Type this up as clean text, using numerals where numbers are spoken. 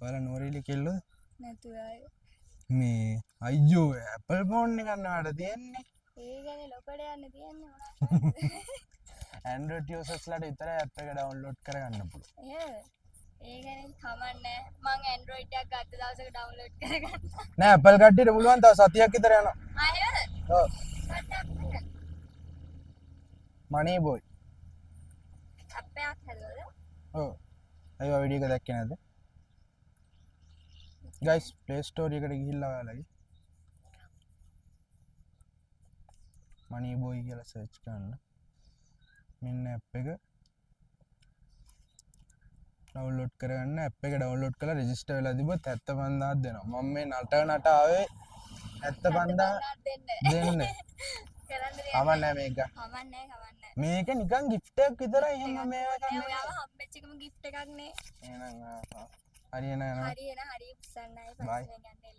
ඔයාලා නුවරඑළිය කෙල්ලෝද? නැතුව අය. මේ අයියෝ Apple phone එකක් නේ ඔයාලට තියෙන්නේ. ඒ ගැන ලොකඩ යන්න තියෙන්නේ මොනවා කරන්නද? Android users ලාට විතරයි app එක ඩවුන්ලෝඩ් කරගන්න පුළුවන්. එහෙමද? ඒ ගැන කමන්නේ මං Android එකක් ගත්ත දවසක ඩවුන්ලෝඩ් කරගන්න. නෑ, Apple කට්ටියට පුළුවන්, තව සතියක් විතර යනවා. ආ, එහෙමද? ඔව්. ගත්ත app එක? මනී බොයි. ඇප් එකක් හැදුවද? ඔව්. අයියෝ, වීඩියෝ එක දැක්කේ නැද්ද? ගයිස්, Play Store එකට ගිහිල්ලා ඔයාලගේ මනී බොයි කියලා සර්ච් කරන්න. මෙන්න ඇප් එක ඩවුන්ලෝඩ් කරගන්න. ඇප් එක ඩවුන්ලෝඩ් කරලා රෙජිස්ටර් වෙලා තිබ්බොත් 75,000 දෙනවා. මම මේ නට නට ආවේ 75,000 දෙන්න. දෙන්න. කරන්න දෙයක්. කමක් නෑ මේක. කමක් නෑ, කමක් නෑ. මේක නිකන් ගිෆ්ට් එකක් විතරයි, එහෙම මේවා නෑ, කන්නේ. ඔයාව හම්බෙච්ච එකම ගිෆ්ට් එකක් නේ. එහෙනම් හරි, එහෙනම් යනවා. හරි, එහෙනම් හරි උස්සන්නයි Bye. පස්සේ ගන්න.